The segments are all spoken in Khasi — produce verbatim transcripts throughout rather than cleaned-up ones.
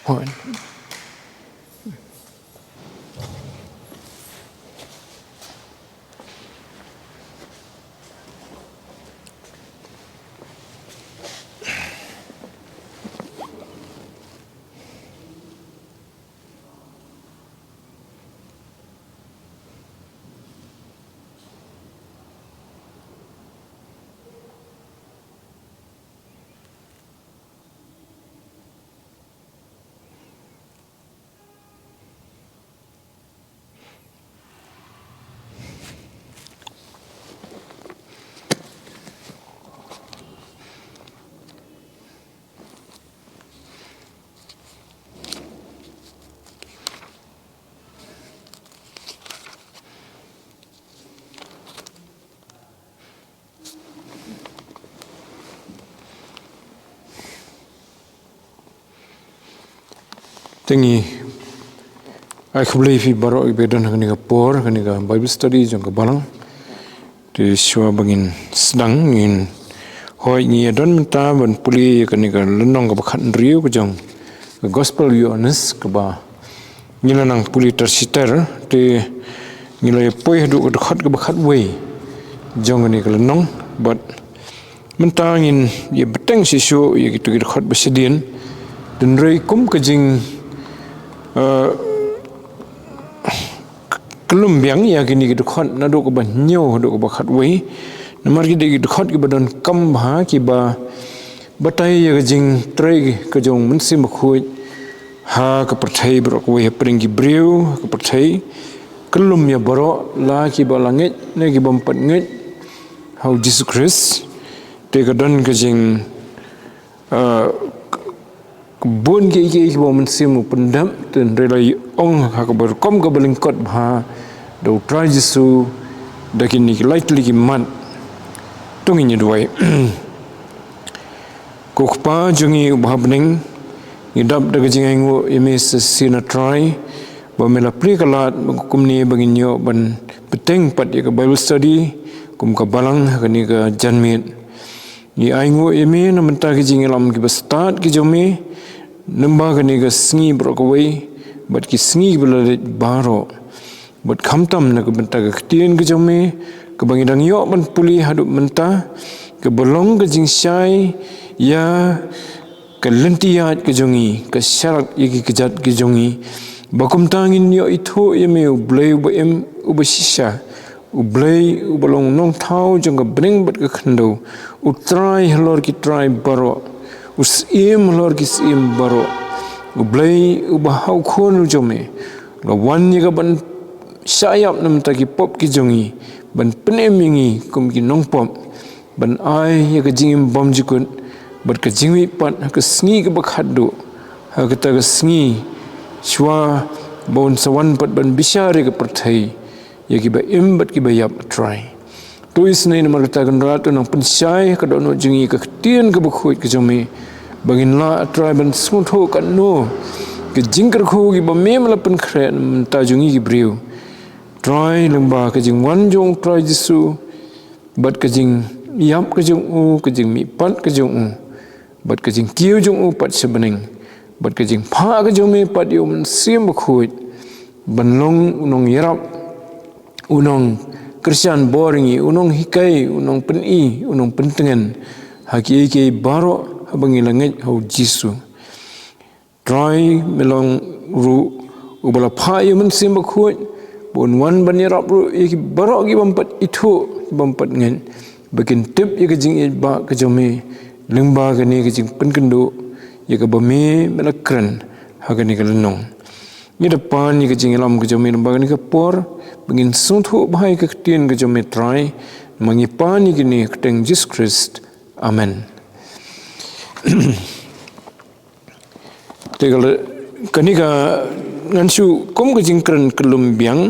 Hooid. Te ngi ai khublei ïa phi baroh kiba don ha kane ka por, kane ka Bible study jong ka balang. Te shuwa ba ngin sdang, ngin, hooid, ngi ïa don mynta ban pule ïa kane ka lynnong kaba khathynriew ka jong ka Gospel Ïoannis, kaba ngi la nang pule ter shi ter. Te ngi la ïa poi haduh ka dkhot kaba khatwei jong kane ka lynnong, bad mynta ngin ïa bteng shisha ïa kito ki dkhot ba shadien. Hynrei kum ka jing, eh, kyllum biang ïa kine ki dkhot naduh kaba hynñiew haduh kaba khatwei. Namar ki dei ki dkhot kiba donkam bha, kiba batai ïa ka jingtrei ka jong u Mynsiem Bakhuid ha ka pyrthei baroh kawei, hapdeng ki briew ha ka pyrthei, kyllum ïa baroh, la kiba la ngeit ne ki bym pat ngeit ha u Jisu Khrist. Te ka don ka jing, ah, bun kiei kiei kiba u Mynsiem u pyndep, te hynrei la ïa ong ha kaba rukom kaba lyngkot bha da u Trai Jisu da kine ki lai tylli ki mat. To ngin ïa duwai. Ko Kpa jong ngi uba ha bneng, ngi dap da ka jingainguh ïa me shisien, A Trai, ba me la plie ka lad ba kumne ba ngin ïoh ban bteng pat ïa ka Bible study kum ka balang ha kane ka janmiet. Ngi ainguh ïa me na bynta ki jingïalam kiba stad ki jong me lyngba kane ka sngi baroh kawei bad ki sngi kiba la leit baroh. Bad khamtam na ka bynta ka ktien ka jong me kaba ngi dang ïoh ban pule haduh mynta, kaba long ka jingshai ïa ka lynti ïaid ka jong ngi, ka sharak ïa ki kjat ki jong ngi, ba kumta ngin ïoh ithuh ïa me, U Blei uba im, uba shisha, U Blei uba long Nongthaw jong ka bneng bad ka khyndew, U Trai halor ki trai baroh, U Syiem halor ki syiem baroh, U Blei uba ha u khun u jong me la wan ïa ka ban shah ïap na bynta ki pop ki jong ngi, ban pynim ïa ngi kum ki nongpop, ban ai ïa ka jingim bymjukut bad ka jingmihpat ha ka sngi kaba khatduh, ha kata ka sngi shuwa ba un sa wan pat ban bishar ïa ka pyrthei, ïa kiba im bad kiba ïap, A Trai. To isynei namar kata, Kynrad, to nang pynshai ha ka dohnud jong ngi ka ktien kaba khuid ka jong me, ba ngin lah, A Trai, ban sngewthuh katno ka jingkyrkhu kiba me me la pynkhreh na bynta jong ngi ki briew, A Trai, lyngba ka jingwan jong U Trai Jisu, bad ka jingïap ka jong u, ka jingmihpat ka jong u, bad ka jingkiew jong u pat sha bneng, bad ka jingphah ka jong me pat ïa u Mynsiem Bakhuid ban long u nongïarap, u nongkyrshan bor ïa ngi, u nonghikai, u nongpyni, u nongpyntngen ha kiei kiei baroh haba ngi la ngeit ha U Jisu. Trai, me long ruh uba la phah ïa u Mynsiem Bakhuid ba un wan ban ïarap ruh ïa ki baroh ki bym pat ithuh, ki bym pat ngeit, ba kin tip ïa ka jingïeit ba ka jong me lyngba kane ka jingpynkynduh ïa kaba me me la kren ha kane ka lynnong. Ngi da pan ïa ka jingïalam ka jong me lyngba kane ka por, ba ngin sngewthuh bha ïa ka ktien ka jong me, Trai. Ma ngi pan ïa kane ha ka kyrteng Jisu Khrist. Amen. Te ka le, kane ka ngan shu kum ka jingkren kyllum biang.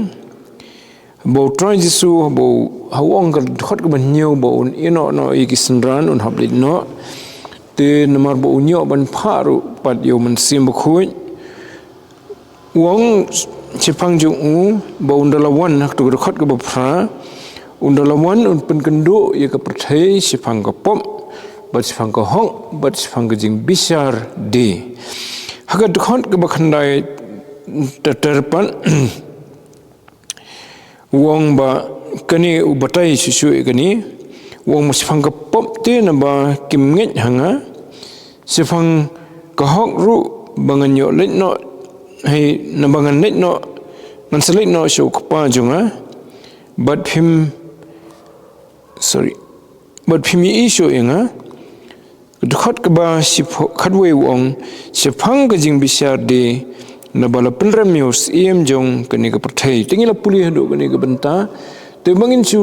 Ba U Trai Jisu, ba u, ha u ong ka dkhot kaba hynñiew ba un ïehnoh noh ïa ki synran, un hap leit noh. Te namar ba un ïoh ban phah ruh pat ïa u Mynsiem Bakhuid, u ong shaphang jong u ba un da la wan, ha kato ka dkhot kaba phra, un da la wan un pynkynduh ïa ka pyrthei shaphang ka pop. bad shaphang ka hok, bad shaphang ka jingbishar die. Ha ka dkhot kaba khyndai ter ter pat, u ong ba kane u batai shuh shuh ïa kane, u ong ba shaphang ka pop te naba kim ngeit ha nga, shaphang ka hok ruh ba ngan ïoh leit noh, hei, naba ngan leit noh, ngan sa leit noh sha u Kpa jong nga, bad phim, sorry, bad phim ïohi shuh ïa nga. Dkhot kaba shiphew khatwei u ong, shaphang ka jingbishar die, naba la pynrem ïa u syiem jong kane ka pyrthei. Te ngi la pule haduh kane ka bynta, te ba ngin shu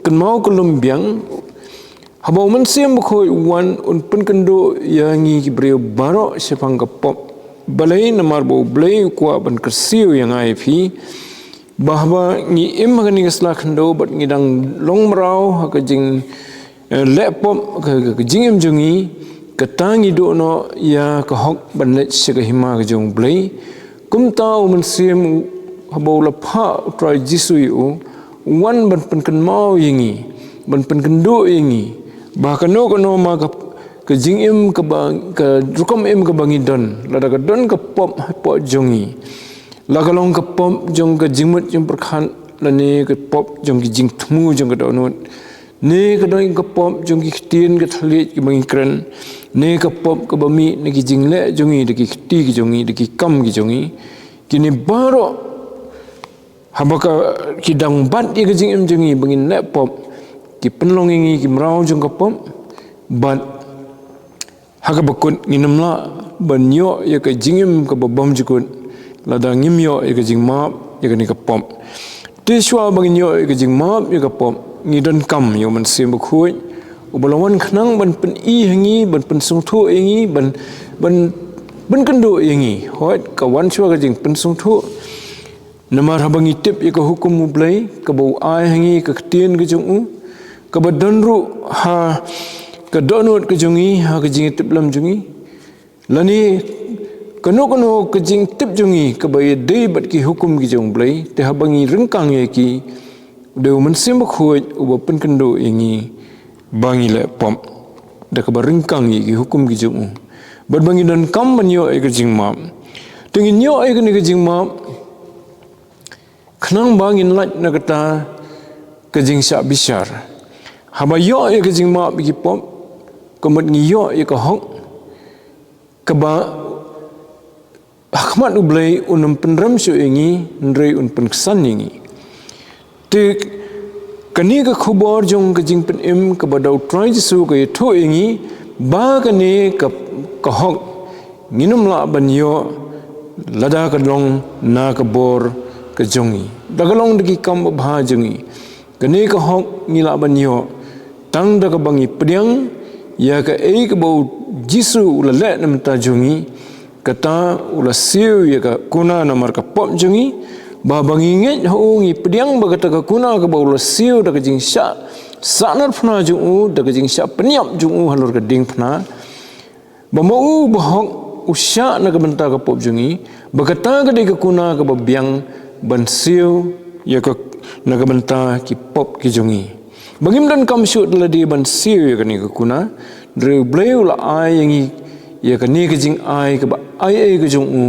kynmaw kyllum biang, haba u Mynsiem Bakhuid u wan, un pynkynduh ïa ngi ki briew baroh shaphang ka pop. Balei? Namar ba U Blei u kwah ban kyrsiew ïa nga ïa phi, ba haba ngi im ha kane ka sla khyndew bad ngi dang long mraw ha ka jing, eh, leh pop, ka, ka, ka jingim jong ngi, kata ngi duh noh ïa ka hok ban leit sha ka hima ka jong U Blei. Kumta u Mynsiem, haba u la phah U Trai Jisu ïa u, u wan ban pynkynmaw ïa ngi, ban pynkynduh ïa ngi, ba kano kano ma ka, ka jingim kaba, ka rukom im kaba ngi don, lada ka don ka pop hapoh jong ngi, la ka long ka pop jong ka jingmut jingpyrkhat, lane ka pop jong ki jingthmu jong ka dohnud, ne ka don ka pop jong ki ktien ka thylliej kiba ngi kren, ne ka pop kaba mih na ki jingleh jong ngi, da ki kti ki jong ngi, da ki kam ki jong ngi. Kine baroh, haba ka, ki dang bat ïa ka jingim jong ngi ba ngin leh pop, ki pynlong ïa ngi ki mraw jong ka pop. Bad ha kaba kut, ngin ym lah ban ïoh ïa ka jingim kaba bymjukut lada ngim ïoh ïa ka jingmap ïa kane ka pop. Te shuwa ba ngin ïoh ïa ka jingmap ïa ka pop, ngi donkam ïa u Mynsiem Bakhuid, uba la wan khnang ban pyni ha ngi, ban pynsngewthuh ïa ngi, ban, ban, ban pynkynduh ïa ngi. Hooid, ka wan shuwa ka jingpynsngewthuh. Namar haba ngi tip ïa ka hukum U Blei, kaba u ai ha ngi ha ka ktien ka jong u, kaba don ruh ha ka dohnud ka jong ngi, ha ka jingïatiplem jong ngi, lane kano kano ka jingtip jong ngi kaba ïadei bad ki hukum ki jong U Blei, te haba ngi ryngkang ïa ki, u dei u Mynsiem Bakhuid uba pynkynduh ïa ngi ba ngi leh pop, da kaba ryngkang ïa ki hukum ki jong u, bad ba ngi donkam ban ïoh ïa ka jingmap. Te ngin ïoh ïa kane ka jingmap khnang ba ngin lait na kata ka jingshah bishar. Haba ïoh ïa ka jingmap ïa ki pop, ka mut ngi ïoh ïa ka hok, kaba ha khmat U Blei un ym pynrem shuh ïa ngi, hynrei un pynksan ïa ngi. Te kane ka khubor jong ka jingpynim kaba da U Trai Jisu ka ïathuh ïa ngi, ba kane ka, ka hok ngin ym lah ban ïoh lada ka long na ka bor ka jong ngi, da ka long da ki kam babha jong ngi. Kane ka hok ngi lah ban ïoh tang da kaba ngi pdiang ïa kaei kaba U Jisu u la leh na bynta jong ngi. Kata u la siew ïa ka kuna namar ka pop jong ngi, ba ba ngi ngeit ha u, ngi pdiang ba kata ka kuna kaba u la siew da ka jingshah sahnarphna jong u, da ka jingshah pynïap jong u halor ka diengphna, ba ma u bahok u shah na ka bynta ka pop jong ngi, ba kata ka dei ka kuna kaba biang ban siew ïa ka na ka bynta ki pop ki jong ngi. Ba ngim donkam shuh da lade ban siew ïa kane ka kuna, hynrei U Blei u la ai ïa ngi ïa kane ka jingai kaba ai ei ka jong u,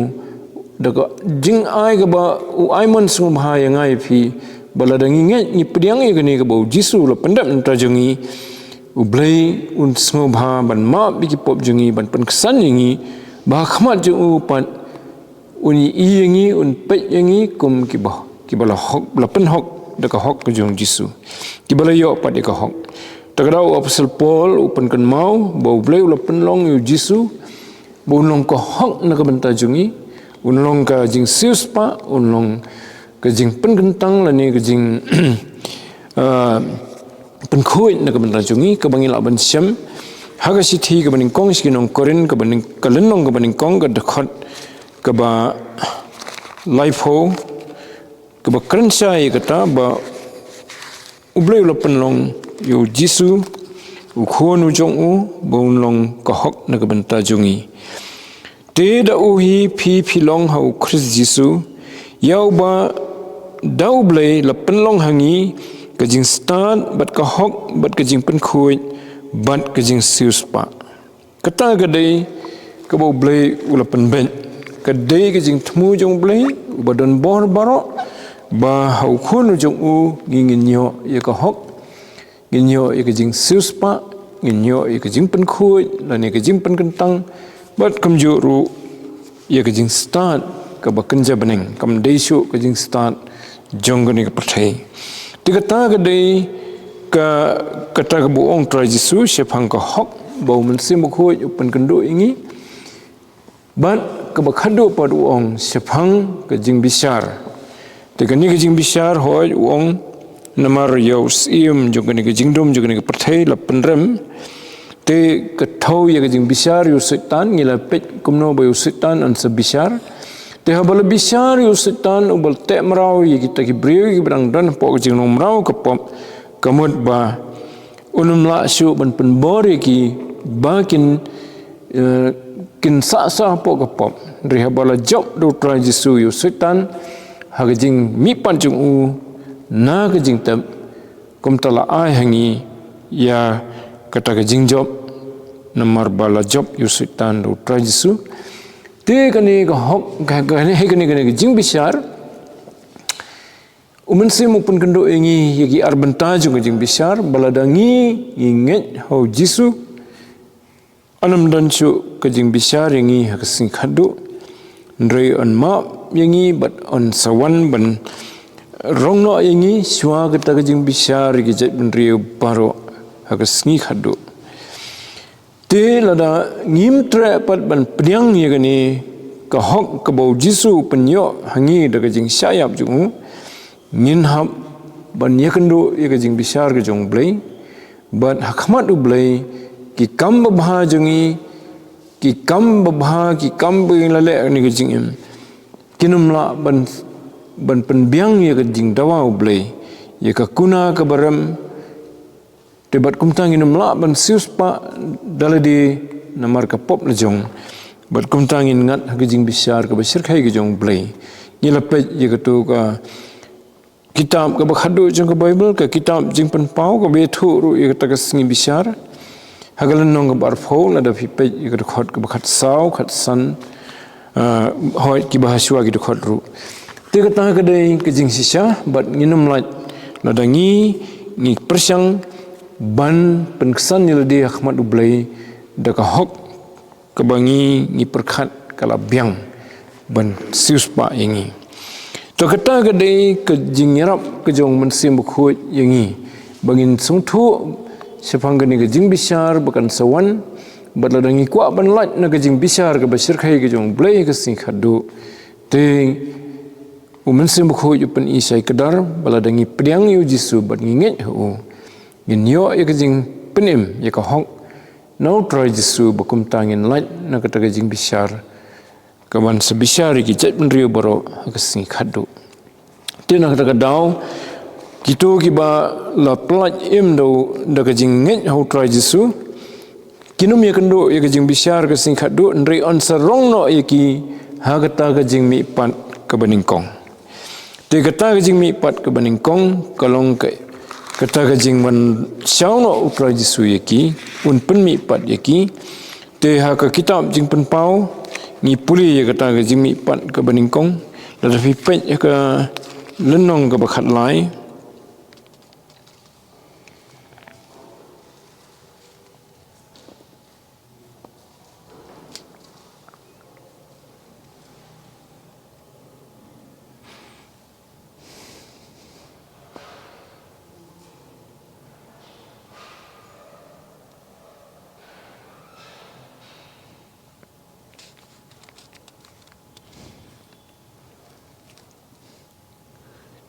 da ka jingai kaba u ai mon sngewbha ïa nga ïa phi, ba lada ngi ngeit ngi pdiang ïa kane kaba U Jisu u la pyndep na bynta jong ngi, U Blei un sngewbha ban map ïa ki pop jong ngi, ban pynksan ïa ngi, ba ha khmat jong u pat un ïohi ïa ngi, un peit ïa ngi kum kiba, kiba la hok, la pynhok da ka hok ka jong U Jisu, kiba la ïoh pat ïa ka hok. Te ka daw u Apostol Paul u pynkynmaw ba U Blei u la pynlong ïa U Jisu ba un long ka hok na ka bynta jong ngi, un long ka jingsiewspah, un long ka jingpynkyntang lane ka jing, ah, pynkhuid na ka bynta jong ngi, kaba ngi lah ban shem ha ka shithi kaba nyngkong sha ki nong Korinth, kaba nyng-, ka lynnong kaba nyngkong, ka dkhot kaba laiphew, kaba kren shai ïa kata ba U Blei u la pynlong ïa U Jisu, U Khun u jong u, ba un long ka hok na ka bynta jong ngi. Te da u hi phi phi long ha U Khrist Jisu, ïa uba da U Blei la pynlong ha ngi ka jingstad bad ka hok bad ka jingpynkhuid bad ka jingsiewspah. Kata ka dei kaba U Blei u la pynbeit. Ka dei ka jingthmu jong U Blei uba don bor baroh, ba ha u Khun u jong u ngi ngin ïoh ïa ka hok, ngin ïoh ïa ka jingsiewspah, ngin ïoh ïa ka jingpynkhuid lane ka jingpynkyntang, bad kumjuh ruh ïa ka jingstad kaba kynja bneng, kam dei shuh ka jingstad jong kane ka pyrthei. Te kata ka dei ka, kata kaba u ong Trai Jisu shaphang ka hok ba U Mynsiem Bakhuid u pynkynduh ïa ngi. Bad kaba khadduh pat u ong shaphang ka jingbishar. Te kane ka jingbishar, hooid, u ong namar ïa u syiem jong kane ka jingdum jong kane ka pyrthei la pynrem. Te ka thew ïa ka jingbishar ïa u Soitan, ngi la peit kumno ba ïa u Soitan un sa bishar. Te haba la bishar ïa u Soitan, uba la teh mraw ïa kita ki briew kiba dang don hapoh ka jinglong mraw ka pop, ka mut ba un ym lah shuh ban pynbor ïa ki ba kin, eh, kin sah sah hapoh ka pop. Hynrei haba la jop da U Trai Jisu ïa u Soitan ha ka jingmihpat jong u na ka jingtep, kumta la ai ha ngi ïa kata ka jingjop, namar ba la jop ïa u Soitan da U Trai Jisu. Te kane ka hok, ka, kane, kane, kane ka jingbishar, U Mynsiem u pynkynduh ïa ngi ïa ki ar bynta jong ka jingbishar, ba lada ngi, ngi ngeit ha u Jisu, un ym don shuh ka jingbishar ïa ngi ha ka sngi khadduh. Hynrei un map ïa ngi bad un sa wan ban rong noh ïa ngi shuwa kata ka jingbishar ïa ki jaitbynriew baroh ha ka sngi khadduh. Te lada ngim treh pat ban pdiang ïa kane ka hok kaba u Jisu u pynïoh ha ngi da ka jingshah ïap jong u, ngin hap ban ïakynduh ïa ka jingbishar ka jong U Blei. Bad ha khmat U Blei, ki kam babha jong ngi, ki kam babha, ki kam ba ngi la leh ha kane ka jingim, kin ym lah ban, ban pynbiang ïa ka jingdawa U Blei, ïa ka kuna kaba rem. Te bad kumta ngin ym lah ban siewspah da lade namar ka pop la jong. Bad kumta ngin ngat ha ka jingbishar kaba shyrkhei ka jong U Blei. Ngi la peit ïa kato ka kitab kaba khadduh jong ka Baibl, ka kitab Jingpynpaw, kaba ïathuh ruh ïa kata ka sngi bishar. Ha ka lynnong kaba arphew, lada phi peit ïa ka dkhot kaba khatsaw, khatsan, ah, hooid, kiba ha shuwa ki dkhot ruh. Te kata ka dei ka jingshisha, bad ngin ym lait, lada ngi, ngi pyrshang ban pynksan ïa lade ha khmat U Blei da ka hok kaba ngi, ngi pyrkhat ka la biang ban siewspah ïa ngi. To kata ka dei ka jingïarap ka jong U Mynsiem Bakhuid ïa ngi, ba ngin sngewthuh shaphang kane ka jingbishar ba kan sa wan, bad lada ngi kwah ban lait na ka jingbishar kaba shyrkhei ka jong U Blei ha ka sngi khadduh, te U Mynsiem Bakhuid u pyni shai kdar ba lada ngi pdiang ïa u Jisu bad ngi ngeit ha u, ngin ïoh ïa ka jingpynim ïa ka hok na u Trai Jisu, ba kumta ngin lait na kata ka jingbishar kaban sa bishar ïa ki jaitbynriew baroh ha ka sngi khadduh. Te na kata ka daw, kito kiba la pyllait im da u, da ka jingngeit ha u Trai Jisu, kin ym ïakynduh ïa ka jingbishar ka sngi khadduh, hynrei yn sa rong noh ïa ki ha kata ka jingmihpat kaba nyngkong. Te kata ka jingmihpat kaba nyngkong ka long ka, kata ka jingwan shaw noh u Trai Jisu ïa ki, un pynmihpat ïa ki. Te ha ka kitab Jingpynpaw ngi pule ïa kata ka jingmihpat kaba nyngkong. Lada phi peit ïa ka lynnong kaba khatlai.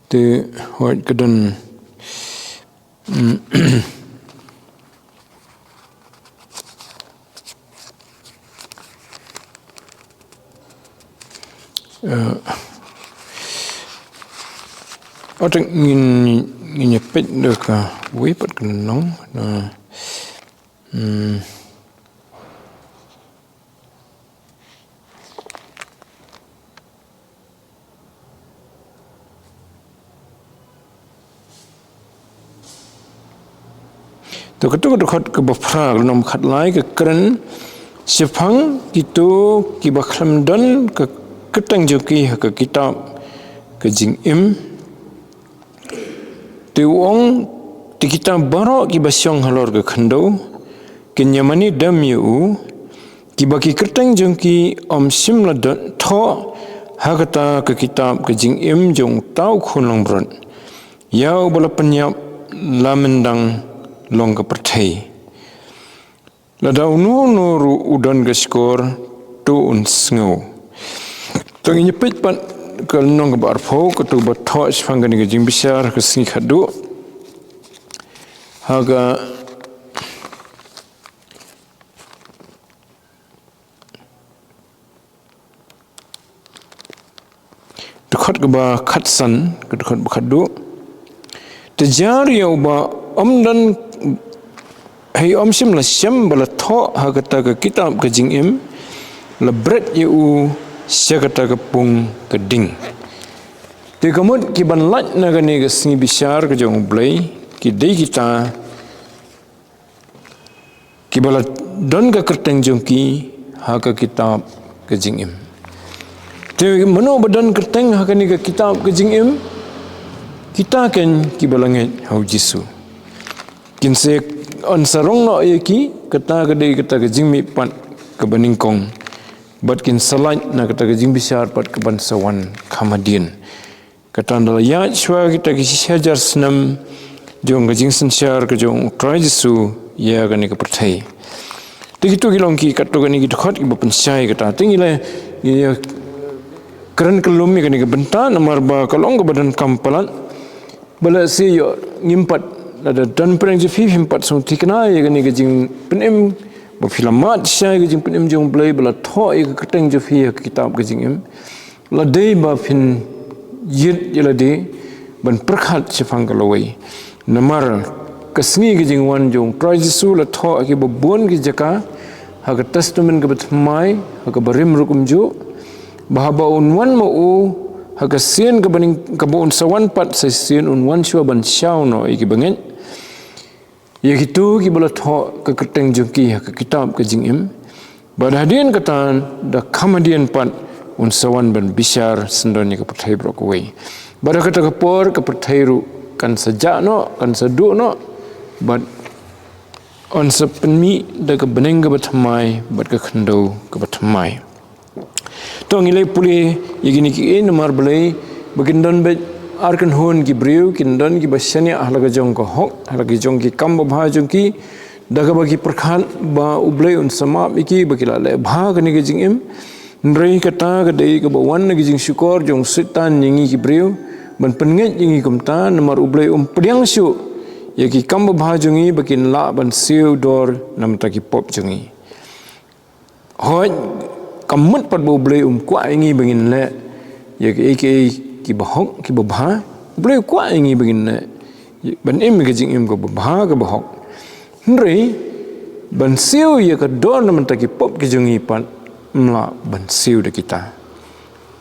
Te hooid ka don, mm, eh, otek ngin, ngin ïa peit da kawei pat ka lynnong, na, mm, To katu ka dkhot kaba phra, ka lynnong khatlai, ka kren shaphang kito kiba khlem don ka kyrteng jong ki ha ka kitab ka jingim. Te u ong, te kita baroh kiba shong halor ka khyndew kin ïa mane dem ïa u, kiba ki kyrteng jong ki ym shym la don thoh ha kata ka kitab ka jingim jong uta u khun langbrot, ïa uba la pynïap la myndang long ka pyrthei. Lada uno uno ruh u don ka shkor, to un sngew. To ngin ïa peit pat ka lynnong kaba arphew, katu ba thoh shaphang kane ka jingbishar ka sngi khadduh. Ha ka dkhot kaba khatsan, ka dkhot ba khatduh. Te jar ïa uba ym don, hei ym shym la shem ba la thoh ha kata ka kitab ka jingim, la bret ïa u sha kata ka pung ka ding. Te ka mut ki ban lait na kane ka sngi bishar ka jong U Blei, ki dei kita kiba la don ka kyrteng jong ki ha ka kitab ka jingim. Te mano ba don kyrteng ha kane ka kitab ka jingim? Kita ken kiba la ngeit ha U Jisu. Kin sa ong sarong noh ïa ki, kata ka dei kata ka jingmihpat kaba nyngkong. Bad kin sa lait na kata ka jingbishar pat kaban sa wan kham hadien. Kata ynda la ïaid shuwa kita ki shi hajar snem jong ka jingsynshar ka jong U Trai Jisu ïa kane ka pyrthei. Te kitu ki long ki, katu kane ki dkhot kiba pynshai kata. Te ngi la, ngi la kren kyllum ïa kane ka bynta namar ba ka long kaba donkam palat. Ba lehse ïoh ngim pat, lada don pyrshang jong phi phim pat sngewthikna ïa kane ka jingpynim, ba phi la mad shai ka jingpynim jong U Blei, ba la thoh ïa ka kyrteng jong phi ha ka kitab ka jingim. La dei ba phin ïit ïa lade ban pyrkhat shaphang ka lawei. Namar ka sngi ka jingwan jong U Trai Jisu la thoh ha kiba bun ki jaka, ha ka Testament kaba thymmai, ha kaba rim ruh kumjuh, ba haba un wan ma u ha ka sien kaba nyng-, kaba un sa wan pat sa shisien un wan shuwa ban shaw noh ïa kiba ngeit. Ïa kito kiba la thoh ka kyrteng jong ki ha ka kitab ka jingim. Bad hadien kata, da kham hadien pat un sa wan ban bishar syndon ïa ka pyrthei baroh kawei. Bad ha kata ka por ka pyrthei ruh kan sa jah noh, kan sa duh noh. Bad yn sa pynmih da ka bneng kaba thymmai bad ka khyndew kaba thymmai. To ngi la pule ïa kine kiei namar balei? Ba kin don beit ar kynhun ki briew, kin don kiba shaniah ha la ka jong ka hok, ha la ka jong ki kam babha jong ki, da kaba ki pyrkhat ba U Blei un sa map ïa ki ba ki la leh bha kane ka jingim. Hynrei kata ka dei kaba wan na ka jingshukor jong Soitan ïa ngi ki briew ban pynngeit ïa ngi kumta, namar U Blei um pdiang shuh ïa ki kam babha jong ngi ba kin lah ban siew dor na bynta ki pop jong ngi. Hooid, kam mut pat ba U Blei um kwah ïa ngi ba ngin leh ïa kiei kiei kiba hok kiba bha. U Blei u kwah ïa ngi ba ngin leh, ban im ïa ka jingim kaba bha kaba hok. Hynrei ban siew ïa ka dor na bynta ki pop ki jong ngi pat, ym lah ban siew da kita.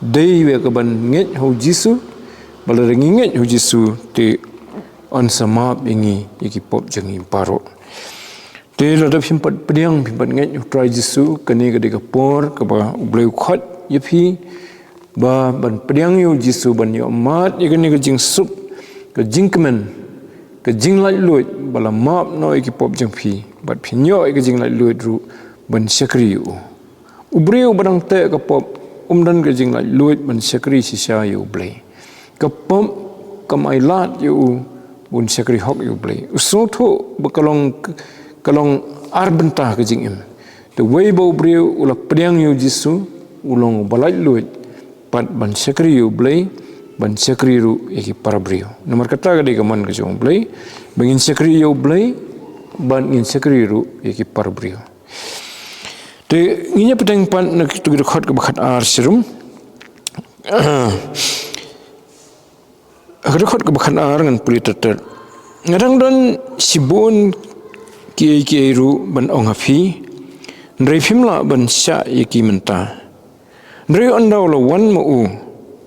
Dei ïa kaban ngeit ha U Jisu, ba lada ngi ngeit ha U Jisu te yn sa map ïa ngi ïa ki pop jong ngi baroh. Te lada phim pat pdiang, phim pat ngeit ha U Trai Jisu, kane ka dei ka por kaba U Blei u khot ïa phi, ba ban pdiang ïa U Jisu, ban ïoh mad ïa kane ka jingsuk, ka jingkmen, ka jinglaitluid, ba la map noh ïa ki pop jong phi, bad phin ïoh ïa ka jinglaitluid ruh ban shakri ïa u. U briew ba dang teh ka pop, um don ka jinglaitluid ban shakri shisha ïa U Blei. Ka pop kam ailad ïa u ban shakri hok ïa U Blei. U sngewthuh ba ka long, ka long ar bynta ka jingim. Te wei ba u briew u la pdiang ïa U Jisu, u long uba laitluid pat ban shakri ïa U Blei, ban shakri ruh ïa ki para briew. Namar kata ka dei ka mon ka jong U Blei, ba ngin shakri ïa U Blei, bad ngin shakri ruh ïa ki para briew. Te ngin ïa pdiang pat na kitu ki dkhot kaba khatar shirum. Ha ka dkhot kaba khatar ngan pule ter ter. Nga dang don shibun kiei kiei ruh ban ong ha phi, hynrei phim lah ban shah ïa ki mynta. Hynrei ynda u la wan ma u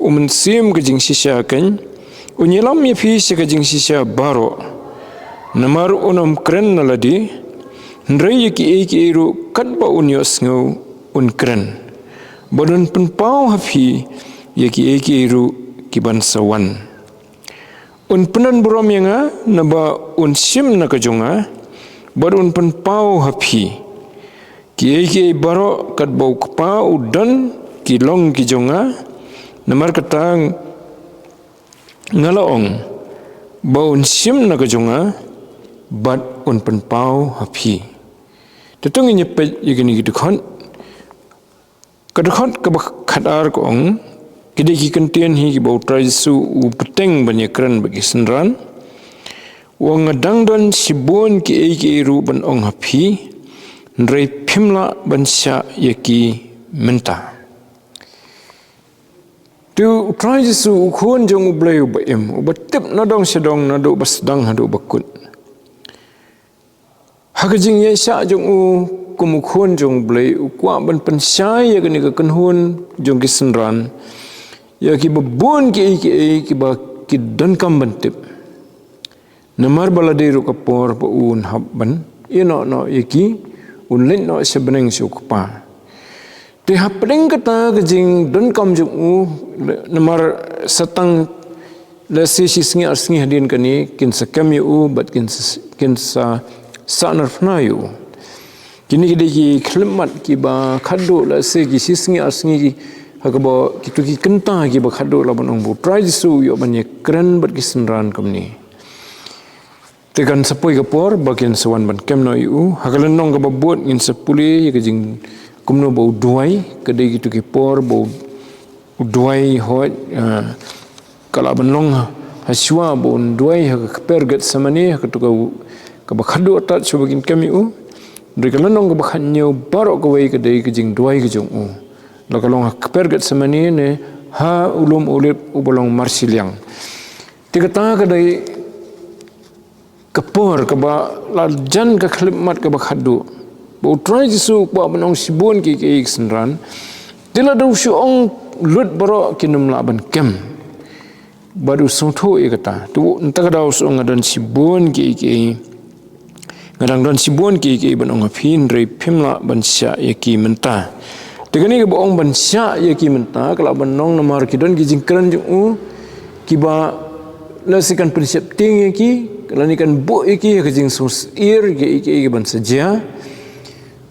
U Mynsiem ka jingshisha keiñ, un ïalam ïa phi sha ka jingshisha baroh. Namar un ym kren na lade, hynrei ïa kiei kiei ruh katba un ïohsngew un kren, bad un pynpaw ha phi ïa kiei kiei ruh ki ban sa wan. Un pyndon burom ïa nga, naba un shim na ka jong nga, bad un pynpaw ha phi. Kiei kiei baroh katba u Kpa u don ki long ki jong nga, namar kata nga la ong ba un shim na ka jong nga, bad un pynpaw ha phi. Te to ngin ïa peit ïa kine ki dkhot. Ka dkhot kaba khatar ka ong, ki dei ki kyntien hi kiba U Trai Jisu u bteng ban ïakren bad ki synran. U ong, nga dang don shibun kiei kiei ruh ban ong ha phi, hynrei phim lah ban shah ïa ki mynta. Te U Trai Jisu, U Khun jong U Blei uba im, uba tip nadong shadong, naduh ba sdang haduh ba kut. Ha ka jingïaishah jong u kum U Khun jong U Blei, u kwah ban pynshai ïa kane ka kynhun jong ki synran, ïa kiba bun kiei kiei kiba ki donkam ban tip. Namar ba la dei ruh ka por ba un hap ban ïehnoh noh ïa ki, un leit noh sha bneng sha u Kpa. Te hapdeng kata ka jingdonkam jong u, namar sa tang lehse shi sngi ar sngi hadien kane, kin sa kem ïa u, bad kin sa, kin sa sahnarphna ïa u. Kine ki dei ki khyllipmat kiba khatduh, lehse ki shi sngi ar sngi ki, ha kaba kito ki kynta kiba khatduh lah ban ong ba U Trai Jisu u ïoh ban ïakren bad ki synran kumne. Te kan sa poi ka por ba kin sa wan ban kem noh ïa u. Ha ka lynnong kaba bud ngin sa pule ïa ka jing kumno ba u duwai, ka dei kito ki por ba u duwai hooid, ah, ka lah ban long ha, ha shuwa ba un duwai ha ka kper Getsemane, ha kato ka, kaba khatduh tad shuwa ba kin kem ïa u. Hynrei ka lynnong kaba khathynñiew baroh kawei ka dei ka jingduwai ka jong u, la ka long ha ka kper Getsemane ne ha u lum Olib uba long marshiliang. Te kata ka dei ka por kaba la jan ka khyllipmat kaba khatduh, ba U Trai Jisu u kwah ban ong shibun kiei kiei ki synran. Te lada u shu ong lut baroh kin ym lah ban kem. Bad u sngewthuh ïa kata. Te nangta ka daw u shu ong, nga don shibun kiei kiei, nga dang don shibun kiei kiei ban ong ha phi, hynrei phim lah ban shah ïa ki mynta. Te kane kaba ong ban shah ïa ki mynta, ka lah ban long namar ki don ki jingkren jong u kiba lehse kan pynsheptieng ïa ki, lane kan buh ïa ki ha ka jingsngewsyier kiei kiei kiban sa jia.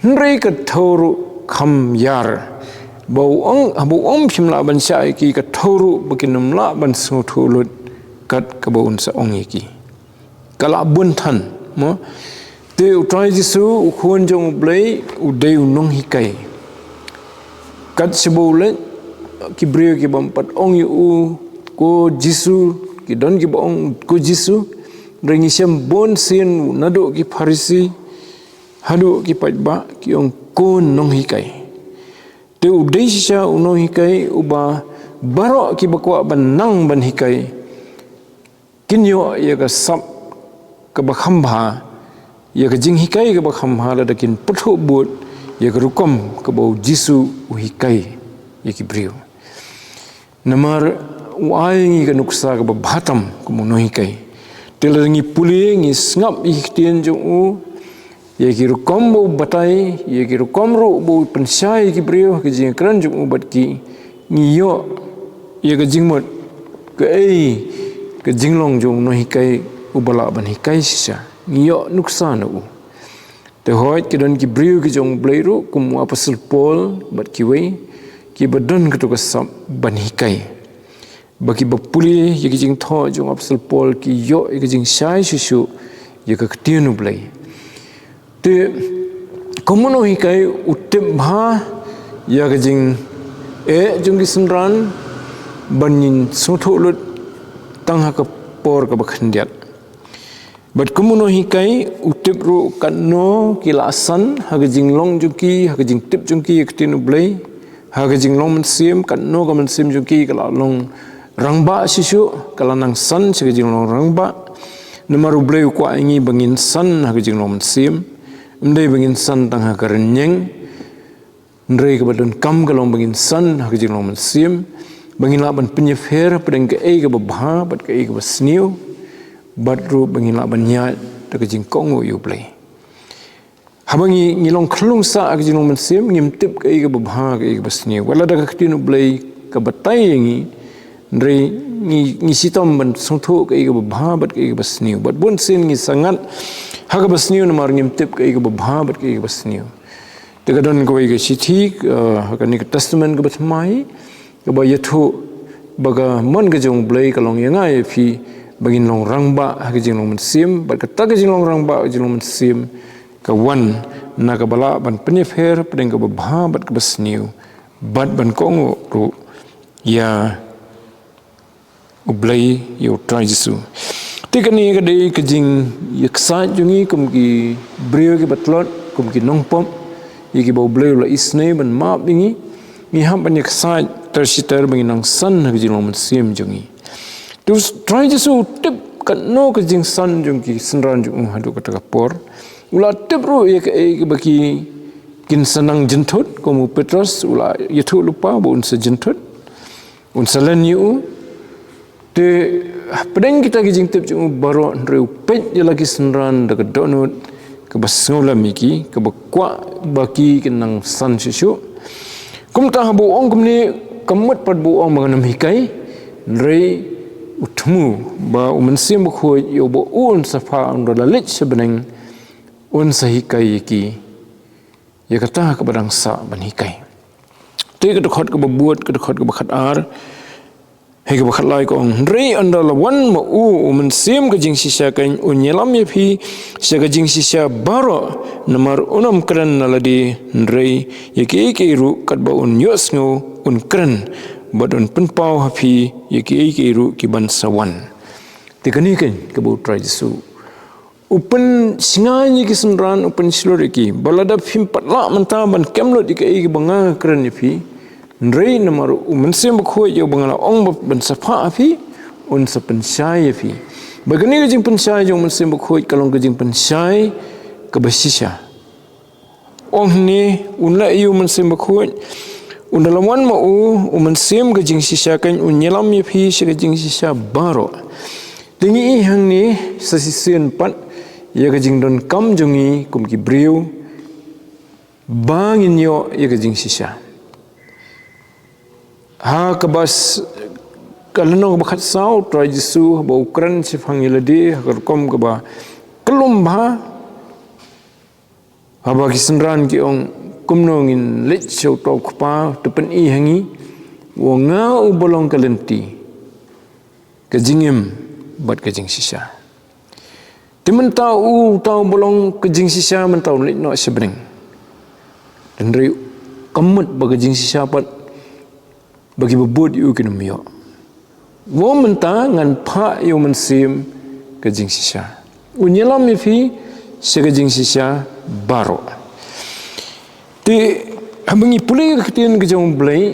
Hynrei ka thew ruh kham ïar. Ba u ong, haba u ong phim lah ban shah ïa ki, ka thew ruh ba kin ym lah ban sngewthuh lut kat kaba un sa ong ïa ki. Ka lah bun than, mo. Te U Trai Jisu, U Khun jong U Blei, u dei u nonghikai. Kat shaba u leit, ki briew ki bym pat ong ïa u, ko Jisu, ki don kiba ong, ko Jisu, hynrei ngi shem bun sien naduh ki Pharisi haduh ki paidbah ki ong, ko nonghikai. Te u dei shisha u nonghikai uba baroh kiba kwah ban nang ban hikai kin ïoh ïa ka sap kaba kham bha, ïa ka jinghikai kaba kham bha lada kin pyrthuh bud ïa ka rukom kaba u Jisu u hikai ïa ki briew. Namar u ai ngi ka nuksa kaba bha tam kum u nonghikai. Te lada ngi pule, ngi sngap ïa ki ktien jong u, ïa ki rukom ba u batai, ïa ki rukom ruh ba u pynshai ïa ki briew ha ka jingkren jong u bad ki, ngi ïoh ïa ka jingmut kaei ka jinglong jong u nonghikai uba lah ban hikai shisha. Ngi ïoh nuksa na u. Te hooid, ki don ki briew ki jong U Blei ruh kum u Apostol Paul bad kiwei kiba don kato ka sap ban hikai. Ba kiba pule ïa ki jingthoh jong u Apostol Paul ki ïoh ïa ka jingshai shuh shuh ïa ka ktien U Blei. Te kum u nonghikai u tip bha ïa ka jingeh jong ki synran ban ngin sngewthuh lut tang ha ka por kaba khyndiat. Bad kum u nonghikai u tip ruh katno ki la san ha ka jinglong jong ki, ha ka jingtip jong ki ïa ka ktien U Blei, ha ka jinglong mynsiem, katno ka mynsiem jong ki ka la long rangbah shisha, ka la nang san sha ka jinglong rangbah. Namar U Blei u kwah ïa ngi ba ngin san ha ka jinglong mynsiem, ym dei ba ngin san tang ha ka rynïeng. Hynrei kaba donkam ka long ba ngin san ha ka jinglong mynsiem, ba ngin lah ban pynïapher hapdeng kaei kaba bha bad kaei kaba sniew, bad ruh ba ngin lah ban ïaid da ka jingkohnguh ïa U Blei. Haba ngi, ngi long khyllung sah ha ka jinglong mynsiem, ngim tip kaei kaba bha, kaei kaba sniew. Wat la da ka ktien U Blei ka batai ïa ngi, hynrei ngi, ngi shitom ban sngewthuh kaei kaba bha bad kaei kaba sniew. Bad bun sien ngi sangat ha kaba sniew namar ngim tip kaei kaba bha bad kaei kaba sniew. Te ka don kawei ka shithi, eh, ha kane ka Testament kaba thymmai, kaba ïathuh ba ka mon ka jong U Blei ka long ïa nga ïa phi ba ngin long rangbah ha ka jinglong mynsiem, bad kata ka jinglong rangbah ha ka jinglong mynsiem ka wan na kaba lah ban pynïapher hapdeng kaba bha bad kaba sniew, bad ban kohnguh ruh ïa U Blei, ïa U Trai Jisu. Te kane ka dei ka jingïaksaid jong ngi kum ki briew kiba tlot, kum ki nongpop ïa kiba U Blei u la isynei ban map ïa ngi. Ngi hap ban ïaksaid ter shi ter ba ngin nang san ha ka jinglong mynsiem jong ngi. Te U Trai Jisu u tip katno ka jingsan jong ki synran jong u haduh kata ka por. U la tip ruh ïa kaei kaba ki, kin sa nang jynthut, kum u Petros u la ïathuh lypa ba un sa jynthut, un sa len ïa u. Te hapdeng kita ki jingtip jong u baroh, hynrei u peit ïa la ki synran da ka dohnud kaba sngewlem ïa ki, kaba kwah ba ki kin nang san shuh shuh. Kumta haba u ong kumne, kam mut pat ba u ong ba ngan ym hikai, hynrei u thmu ba U Mynsiem Bakhuid ïa uba u un sa phah un da la leit sha bneng, un sa hikai ïa ki ïa kata kaba dang sah ban hikai. Te ka dkhot kaba bud, ka dkhot kaba khatar, hei kaba khatlai ka ong, hynrei ynda la wan ma u U Mynsiem ka jingshisha keiñ, un ïalam ïa phi sha ka jingshisha baroh, namar un ym kren na lade, hynrei ïa kiei kiei ruh katba un ïohsngew un kren, bad un pynpaw ha phi ïa kiei kiei ruh ki ban sa wan. Te kane keiñ kaba U Trai Jisu u pynshngaiñ ïa ki synran, u pynshlur ïa ki. Ba lada phim pat lah mynta ban kem lut ïa kaei kaba nga kren ïa phi, hynrei namar U Mynsiem Bakhuid ïa uba nga la ong ba ban sa phah ha phi, un sa pynshai ïa phi. Ba kane ka jingpynshai jong U Mynsiem Bakhuid ka long ka jingpynshai kaba shisha. Ong hangne, un leh ïa U Mynsiem Bakhuid, ynda la wan ma u U Mynsiem ka jingshisha keiñ, un ïalam ïa phi sha ka jingshisha baroh. Te ngi i hangne sa shisien pat ïa ka jingdonkam jong ngi kum ki briew ba ngin ïoh ïa ka jingshisha. Ha kaba s-, ka lynnong kaba khatsaw, Trai Jisu haba u kren shaphang ïa lade ha ka rukom kaba kyllum bha, haba ki synran ki ong, kumno ngin leit sha uta u Kpa, to pyni ha ngi, u ong, nga uba long ka lynti, ka jingim bad ka jingshisha. Te mynta u, uta uba long ka jingshisha mynta u leit noh sha bneng. Hynrei kam mut ba ka jingshisha pat ba kiba bud ïa u kin ym ïoh. Wa mynta ngan phah ïa U Mynsiem ka jingshisha. Un ïalam ïa phi sha ka jingshisha baroh. Te haba ngi pule ka ktien ka jong U Blei,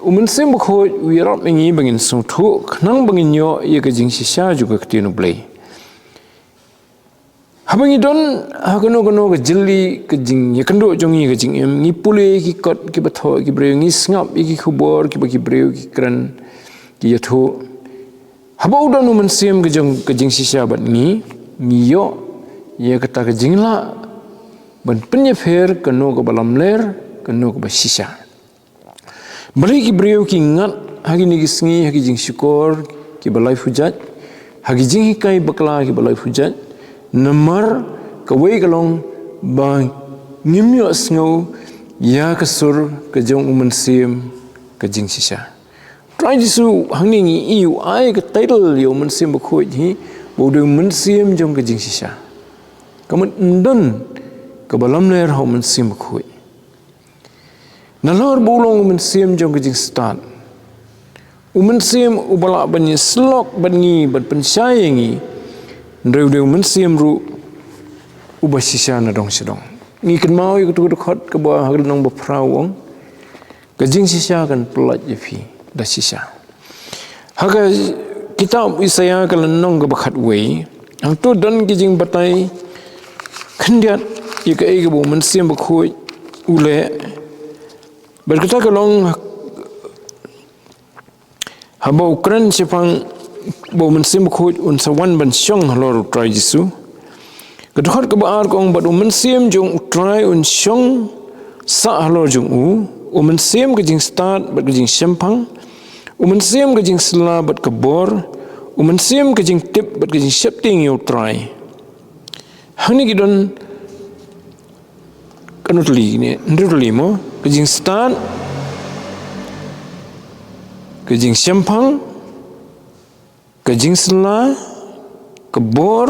U Mynsiem Bakhuid u ïarap ïa ngi ba ngin sngewthuh, khnang ba ngin ïoh ïa ka jingshisha jong ka ktien U Blei. Haba ngi don ha kano kano ka jylli ka jingïakynduh jong ngi ka jingim, ngi pule ki kot kiba thoh ki briew, ngi sngap ïa ki khubor kiba ki briew ki kren ki ïathuh. Haba u don U Mynsiem ka jong ka jingshisha bad ngi, ngi ïoh ïa kata ka jinglah ban pynïapher kano kaba lamler, kano kaba shisha. Balei ki briew ki ngat ha kine ki sngi ha ki jingshukor kiba laiphew jait, ha ki jinghikai bakla kiba laiphew jait, namar kawei ka long ba ngim ïohsngew ïa ka sur ka jong U Mynsiem ka jingshisha. Trai Jisu hangne ngi i u ai ka title ïa U Mynsiem Bakhuid hi, ba u dei U Mynsiem jong ka jingshisha. Ka mut ym don kaba lamler ha U Mynsiem Bakhuid. Nalor ba u long U Mynsiem jong ka jingstad, U Mynsiem uba lah ban ïasyllok bad ngi, ban pynshai ïa ngi, hynrei u dei U Mynsiem ruh uba shisha na dong sha dong. Ngi kynmaw ïa katu ka dkhot kaba ha ka lynnong ba phra u ong, ka jingshisha kan pyllait ïa phi da shisha. Ha ka kitab Isaïah ka lynnong kaba khatwei, hangto don ki jingbatai khyndiat ïa kaei kaba U Mynsiem Bakhuid u leh. Bad kata ka long haba u kren shaphang ba U Mynsiem Bakhuid un sa wan ban shong halor U Trai Jisu. Ka dkhot kaba ar ka ong, bad u Mynsiem jong u Trai un shong sah halor jong u, u Mynsiem ka jingstad bad ka jingshemphang, u Mynsiem ka jingsylla bad ka bor, u Mynsiem ka jingtip bad ka jingsheptieng ïa u Trai. Hangne ki don kano tylli ne, hynriew tylli mo, ka jingstad, ka jingshemphang, ka jingsylla, ka bor,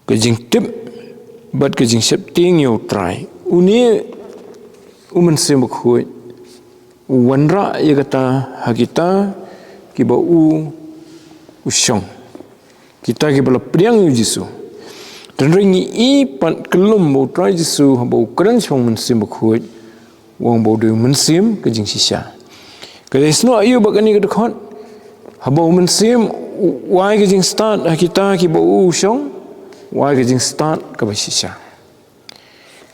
ka jingtip, bad ka jingsheptieng ïa u Trai. Une u Mynsiem Bakhuid u wanrah ïa kata ha kita kiba u u shong, kita kiba la pdiang ïa u Jisu. Hynrei ngi i pat kyllum ba u Trai Jisu haba u kren shaphang Mynsiem Bakhuid, u ong ba u dei u mynsiem ka jingshisha. Ka dei snoh ïa u ba kane ka dkhot, haba u Mynsiem u ai ka jingstad ha kita kiba u u shong, u ai ka jingstad kaba shisha.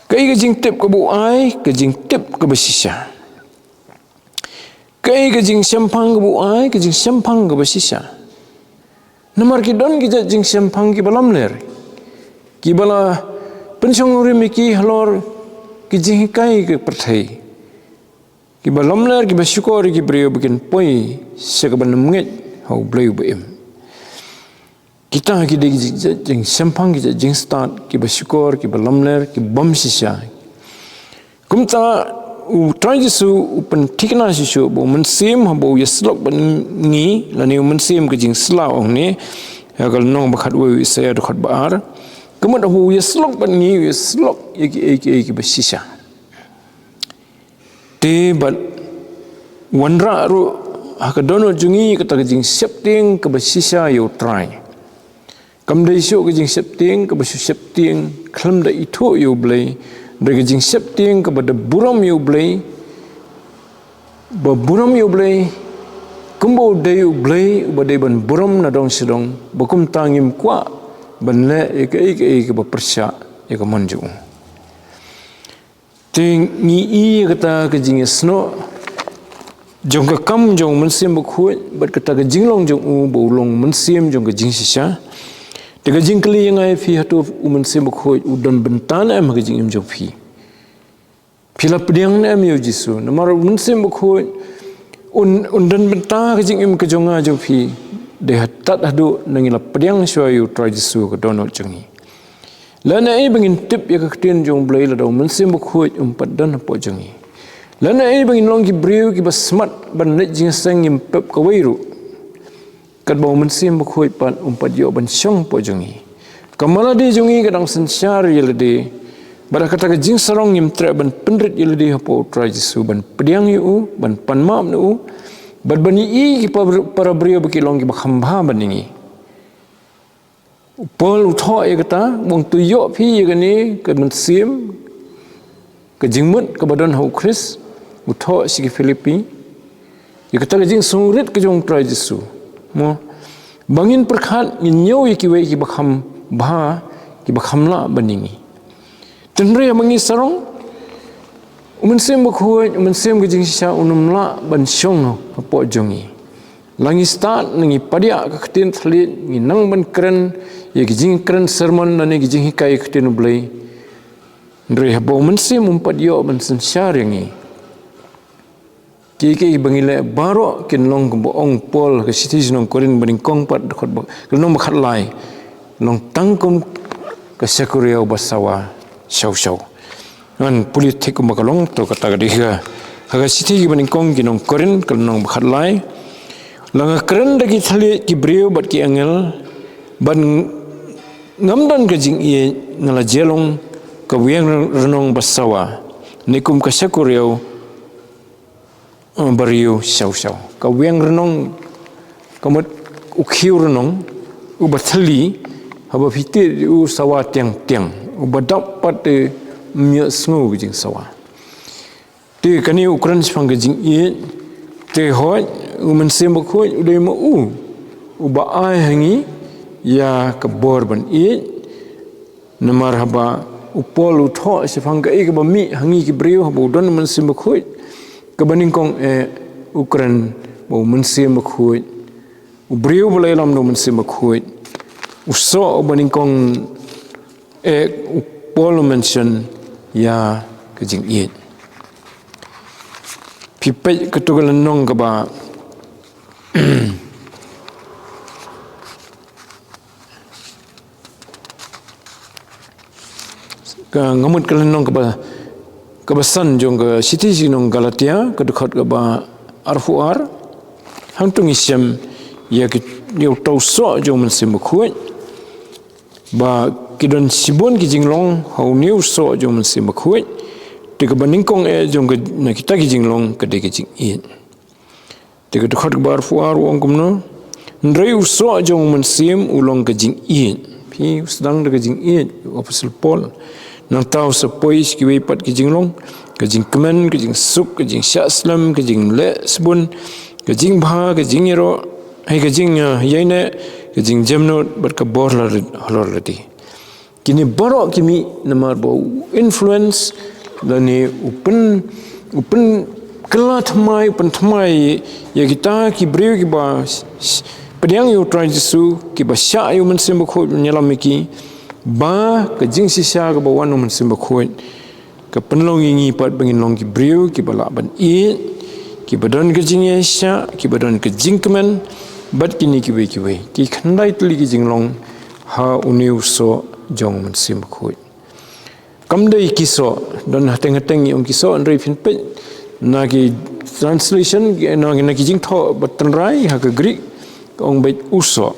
Kaei ka jingtip kaba u ai? Ka jingtip kaba shisha. Kaei ka jingshemphang kaba u ai? Ka jingshemphang kaba shisha. Namar ki don ki jait jingshemphang kiba lamler, kiba la pynshong rim ïa ki halor ki jinghikai ka pyrthei, kiba lamler, kiba shukor ïa ki briew ba kin poi sha kaba nym ngeit ha u Blei uba im. Kita ki dei ki jing, jingshemphang, ki jingstad kiba shukor, kiba lamler, ki bym shisha. Kumta u Trai Jisu u pynthikna shisha ba u Mynsiem haba u ïasyllok bad ngi, lane u Mynsiem ka jingsylla, ong ne ha ka lynnong ba khatwei u Isaïah dkhot ba ar, ka mut haba u ïasyllok bad ngi, u ïasyllok ïa kiei kiei kiba shisha. Te bad wanrah ruh ha ka dohnud jong ngi kata ka jingsheptieng kaba shisha ïa u Trai. Kam dei shuh ka jingsheptieng kaba shu sheptieng khlem da ithuh ïa u Blei, hynrei ka jingsheptieng kaba da burom ïa u Blei, ba burom ïa u Blei kumba u dei u Blei uba dei ban burom na dong sha dong, ba kumta ngim kwah ban leh ïa kaei kaei kaba pyrshah ïa ka mon jong u. Te ngi i ïa kata ka jingïasnoh jong ka kam jong u Mynsiem Bakhuid bad kata ka jinglong jong u ba u long mynsiem jong ka jingshisha. Te ka jingkylli ïa nga ïa phi, hato u Mynsiem Bakhuid u don bynta ne em ha ka jingim jong phi? Phi la pdiang ne em ïa u Jisu? Namar u Mynsiem Bakhuid un, un don bynta ka jingim ka jong nga jong phi. Dei haduh, haduh ngi la pdiang shuwa ïa u Trai Jisu ha ka dohnud jong ngi. Lane ei ba ngin tip ïa ka ktien jong u Blei lada u Mynsiem Bakhuid um pat don hapoh jong ngi? Lane ei ba ngin long ki briew kiba smat ban leit jingïaseng, ngim pep kawei ruh katba u Mynsiem Bakhuid pat um pat ïoh ban shong hapoh jong ngi? Ka mala de jong ngi ka dang synshar ïa lade, bad ha kata ka jingsarong ngim treh ban pynrit ïa lade hapoh u Trai Jisu, ban pdiang ïa u, ban pan map na u, bad ban ïohi ki para, para briew ba ki long kiba kham bha ban ïa ngi. U Paul u thoh ïa kata, u ong, to ïoh phi ïa kane ka mynsiem, ka jingmut kaba don ha u Khrist. U thoh sha ki Philippi ïa kata ka jingsngewrit ka jong u Trai Jisu, mo, ba ngin pyrkhat, ngin ñiew ïa kiwei kiba kham bha, kiba kham lah ban ïa ngi. Hynrei haba ngi sarong, u Mynsiem Bakhuid, u Mynsiem ka jingshisha, un ym lah ban shong hapoh jong ngi. La ngi stad, la ngi pdiang ka ktien thylliej, ngi nang ban kren ïa ki jingkren sermon lane ki jinghikai ïa ka ktien u Blei, hynrei haba u Mynsiem um pat ïoh ban synshar ïa ngi, kiei kiei ba ngi leh baroh kin long kumba ong u Paul ha ka shithi sha ki nong Korinth banyngkong pat, dkhot ba, ka lynnong ba khatlai, long tang kum ka shakoriaw ba sawa shaw shaw. Ngan pule thik kumba ka long, to kata ka dei ha ka shithi banyngkong ki nong Korinth, ka lynnong ba khatlai. La nga kren da ki thylliej ki briew bad ki angel, bad ngam don ka jingïeit, nga la jia long ka wiang rynong ba sawa, ne kum ka shakoriaw, eh, ba riew shaw shaw. Ka wiang rynong, ka mut u khiew rynong uba thylli, haba phi tied u sawa tiang tiang, uba dap pat te ym ïohsngew ka jingsawa. Te kane u kren shaphang ka jingïeit. Te hooid, u Mynsiem Bakhuid u dei ma u uba ai ha ngi ïa ka bor ban ïeit. Namar haba u Paul u thoh shaphang kaei kaba mih ha ngi ki briew haba u don u Mynsiem Bakhuid, kaba nyngkong eh u kren ba u Mynsiem Bakhuid, u briew ba la ïalam da u Mynsiem Bakhuid, u soh uba nyngkong Eh, u Paul u mention ïa ka jingïeit. Phi peit katto ka lynnong kaba ka ngamut ka lynnong kaba, kaba san jong ka shithi shnong Galatia, ka dkhot kaba arphew ar. Hangto ngi shem ïa ki, ïa uto u soh jong u Mynsiem Bakhuid. Ba ki don shibun ki jinglong ha une u soh jong u Mynsiem Bakhuid. Te kaba nyngkong eh jong ka, na kita ki jinglong ka dei ka jingïeit. Te ka dkhot kaba arphew ar u ong kumno: Hynrei u soh jong u Mynsiem u long ka jingïeit. Phi, u sdang da ka jingïeit u Apostol Paul. Nangta u sa poi sha kiwei pat ki jinglong, ka jingkmen, ka jingsuk, ka jingshah slem, ka jingleh shibun, ka jingbha, ka jingïaroh, hei ka jing, eh, ïaineh, ka jingjemnud bad ka bor la rit halor lade. Kine baroh ki mih namar ba u influence lane u pyn, u pynkylla thymmai, u pynthymmai ïa kita ki briew kiba sh-, sh-, pdiang ïa u Trai Jisu, kiba shah ïa u Mynsiem Bakhuid ban ïalam ïa ki, ba ka jingshisha kaba wan u Mynsiem Bakhuid ka pynlong ïa ngi pat ba ngin long ki briew kiba lah ban ïeit, kiba don ka jingïaishah, kiba don ka jingkmen, bad kine kiwei kiwei. Ki khyndai tylli ki jinglong ha une u soh jong u Mynsiem Bakhuid. Kam dei ki soh, don hateng hateng ngi ong ki soh, hynrei phin peit na ki translation, na, na ki jingthoh ba tynrai ha ka Greek, ka ong beit u soh.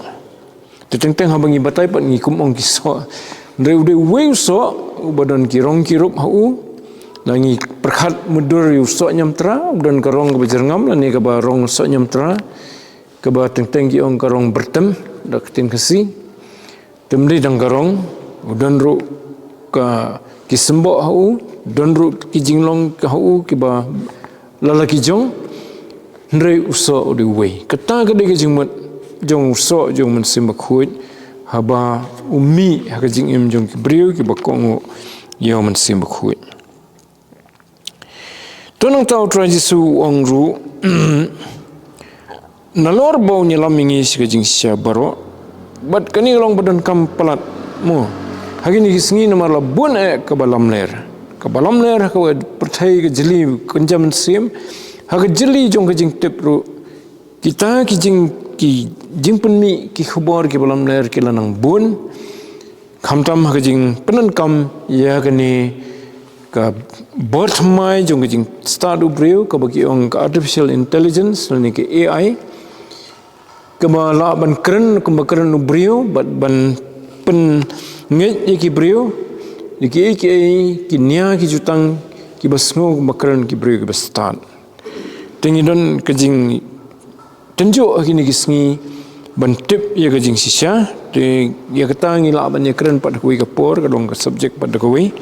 Te teng teng haba ngi batai pat ngi kum ong ki soh. Hynrei u dei uwei u soh uba don ki rong ki rup ha u. Lada ngi pyrkhat mutdur ïa u soh ñiamtra, u don ka rong kaba jyrngam lane kaba rong soh ñiamtra, kaba teng teng ki ong ka rong byrtem da ka ktien Khasi. Te ym dei tang ka rong, u don ruh ka, ki symboh ha u, don ruh ki jinglong ha u kiba la la ki jong. Hynrei u soh u dei uwei. Kata ka dei ka jingmut jong u soh jong u Mynsiem Bakhuid, haba u mih ha ka jingim jong ki briew kiba kohnguh ïa u Mynsiem Bakhuid. To nangta u Trai Jisu u ong ruh, nalor ba un ïalam ïa ngi sha ka jingshisha baroh. Bad kane ka long ba donkam palat mo. Ha kine ki sngi namar la bun eh kaba lamler. Kaba lamler ha ka pyrthei, ka jylli kynja mynsiem. Ha ka jylli jong ka jingtip ruh, kita ki jing, ki jingpynmih ki khubor kiba lamler ki la nang bun. Khamtam ha ka jingpyndonkam ïa kane ka bor thymmai jong ka jingstad u briew, kaba ki ong ka artificial intelligence lane ka A I. Kaba lah ban kren kumba kren u briew, bad ban pynngeit ïa ki briew ïa kiei kiei, ki nia ki jutang kiba sngew kumba kren ki briew kiba stad. Te ngi don ka jingtynjuh ha kine ki sngi ban tip ïa ka jingshisha. Te ïa kata ngi lah ban ïakren pat ha kawei ka por, ka long ka subject pat da kawei.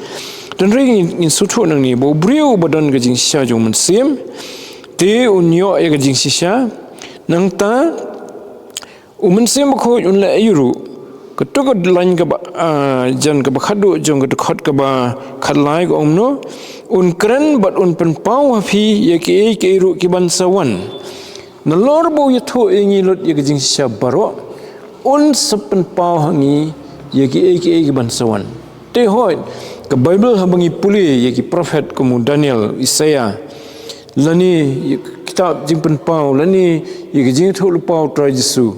Te hynrei ngin, ngin sngewthuh nangne ba u briew uba don ka jingshisha jong u Mynsiem, te un ïoh ïa ka jingshisha. Nangta u Mynsiem Bakhuid un leh aïu ruh? Kato ka lain kaba, ah, jan kaba khatduh jong ka dkhot kaba khatlai ka ong kumno: Un kren bad un pynpaw ha phi ïa kiei kiei ruh kiban sa wan. Nalor ba u ïathuh ïa ngi lut ïa ka jingshisha baroh, un sa pynpaw ha ngi ïa kiei kiei kiban sa wan. Te hooid, ka Baibl haba ngi pule ïa ki prophet kum u Daniel, Isaiah, lane ïa ka kitab Jingpynpaw, lane ïa ka jingïathuhlypa u Trai Jisu,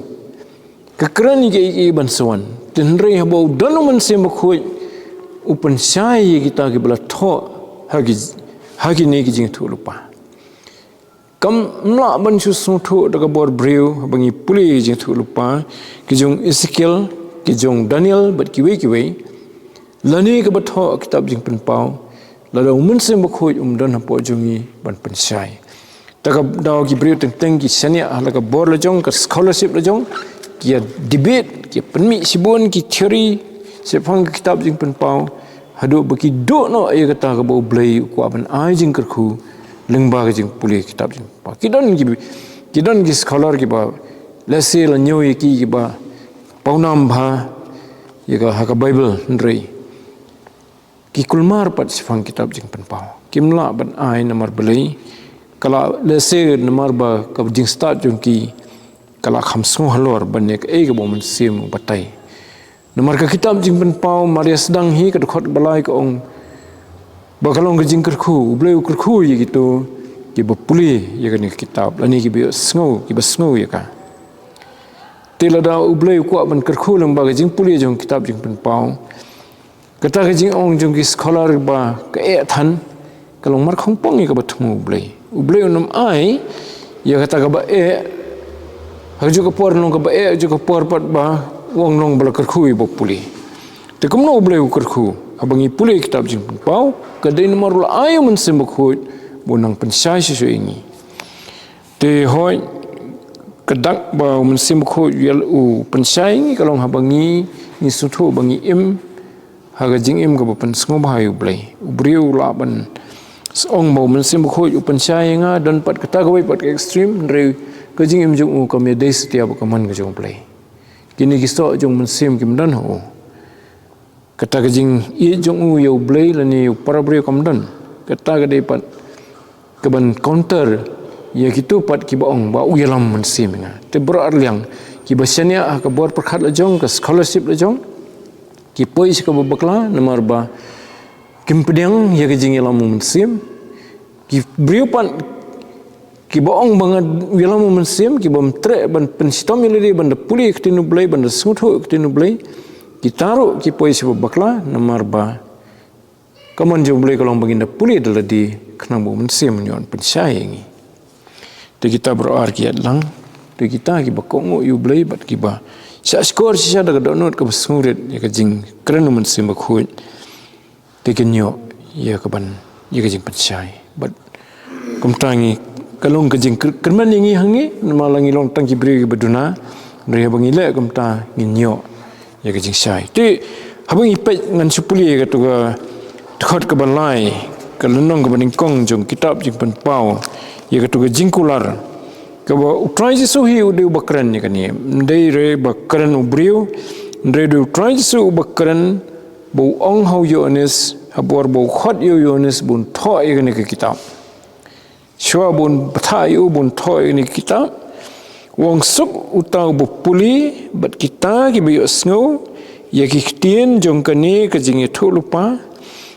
ka kren ïa kiei kiei ban sa wan. Te hynrei haba u don u Mynsiem Bakhuid, u pynshai ïa kita kiba la thoh ha ki, ha kine ki jingïathuhlypa. Kam lah ban shu sngewthuh da ka bor briew haba ngi pule ki jingïathuhlypa, ki jong Esekiel, ki jong Daniel bad kiwei kiwei, lane kaba thoh ha kitab Jingpynpaw, lada u Mynsiem Bakhuid um don hapoh jong ngi ban pynshai. Te ka daw ki briew teng teng ki shaniah ha la ka bor la jong, ka scholarship la jong, ki ïa debate, ki ïa pynmih shibun ki theory shaphang ka kitab Jingpynpaw, haduh ba ki duh noh ïa kata kaba U Blei u kwah ban ai jingkyrkhu lyngba ka jingpule kitab Jingpynpaw. Ki don ki, ki don ki scholar kiba lehse la ñiew ïa ki kiba pawnam bha ïa ka, ha ka Baibl, hynrei ki kulmar pat shaphang kitab Jingpynpaw. Kim lah ban ai namar balei? Ka la lehse namar ba ka jingstad jong ki ka la kham sngew halor ban ïa kaei kaba u Mynsiem u batai. Namar ka kitab Jingpynpaw mar ïa sdang hi ka dkhot ba lai ka ong ba ka long ka jingkyrkhu, U Blei u kyrkhu ïa kito kiba pule ïa kane ka kitab, lane kiba sngew, kiba sngew ïa ka. Te lada U Blei u kwah ban kyrkhu lyngba ka jingpule jong kitab Jingpynpaw, kata ka jingong jong ki scholar ba ka eh than, ka long mar khongpong ïa kaba thmu U Blei. U Blei un ym ai ïa kata kaba eh ha kajuh ka por, long kaba eh ha kajuh ka por pat ba u ong long ba la kyrkhu ïa ba pule. Te kumno U Blei u kyrkhu? Haba ngi pule kitab Jingpynpaw, ka dei namar u la ai U Mynsiem Bakhuid ba un nang pynshai shuh shuh ïa ngi. Te hooid, ka dak ba U Mynsiem Bakhuid u pynshai ïa ngi ka long haba ngi, ngi sngewthuh ba ngi im ha ka jingim kaba pynsngewbha ïa U Blei. U briew u lah ban ong ba U Mynsiem Bakhuid u pynshai ïa nga, don pat kata kawei pat ka extreme, hynrei ka jingim jong u kam ïadei satia bad ka mon ka jong U Blei. Kine ki soh jong U Mynsiem kim don ha u. Kata ka jingïeit jong u ïa U Blei lane ïa u para briew kam don. Kata ka dei pat kaban counter ïa kito pat kiba ong ba u ïalam U Mynsiem ïa nga. Te baroh arliang kiba shaniah ha ka bor pyrkhat la jong, ka scholarship la jong, ki poi sha kaba bakla namar ba kim pdiang ïa ka jingïalam U Mynsiem. Ki briew pat kiba ong ba nga ïalam U Mynsiem, kibym treh ban pynshitom ïa lade ban da pule ïa ka ktien U Blei, ban da sngewthuh ïa ka ktien U Blei, kita ruh ki poi sha ba bakla namar ba ka mon jong U Blei ka long ba ngin da pule da lade khnang ba U Mynsiem un ïoh pynshai ïa ngi. Te kita baroh ar ki ïaid lang, te kita kiba kohnguh ïa U Blei bad kiba shah shkor shisha da ka dohnud kaba sngewrit ïa ka jingkren U Mynsiem Bakhuid, te kin ïoh ïa ka ban, ïa ka jingpynshai. Bad kumta ngi, ka long ka jingkyrmen ïa ngi ha ngi, namar la ngi long tang ki briew kiba duna, hynrei haba ngi leh kumta ngin ïoh ïa ka jingshai. Te haba ngi peit, ngan shu pule ïa katu ka dkhot kaba lai, ka lynnong kaba nyngkong jong kitab Jingpynpaw, ïa katu ka jingkular kaba U Trai Jisu hi u dei uba kren ïa kane. Ym dei re ba kren u briew, hynrei u dei U Trai Jisu uba kren, ba u ong ha u Ïoannis, ha bor ba u khot ïa u Ïoannis ba un thoh ïa kane ka kitab. Shuwa ba un bthah ïa u ba un thoh ïa kane ka kitab, u ong, suk uta uba pule bad kita kiba ïohsngew ïa ki ktien jong kane ka jingïathuhlypa,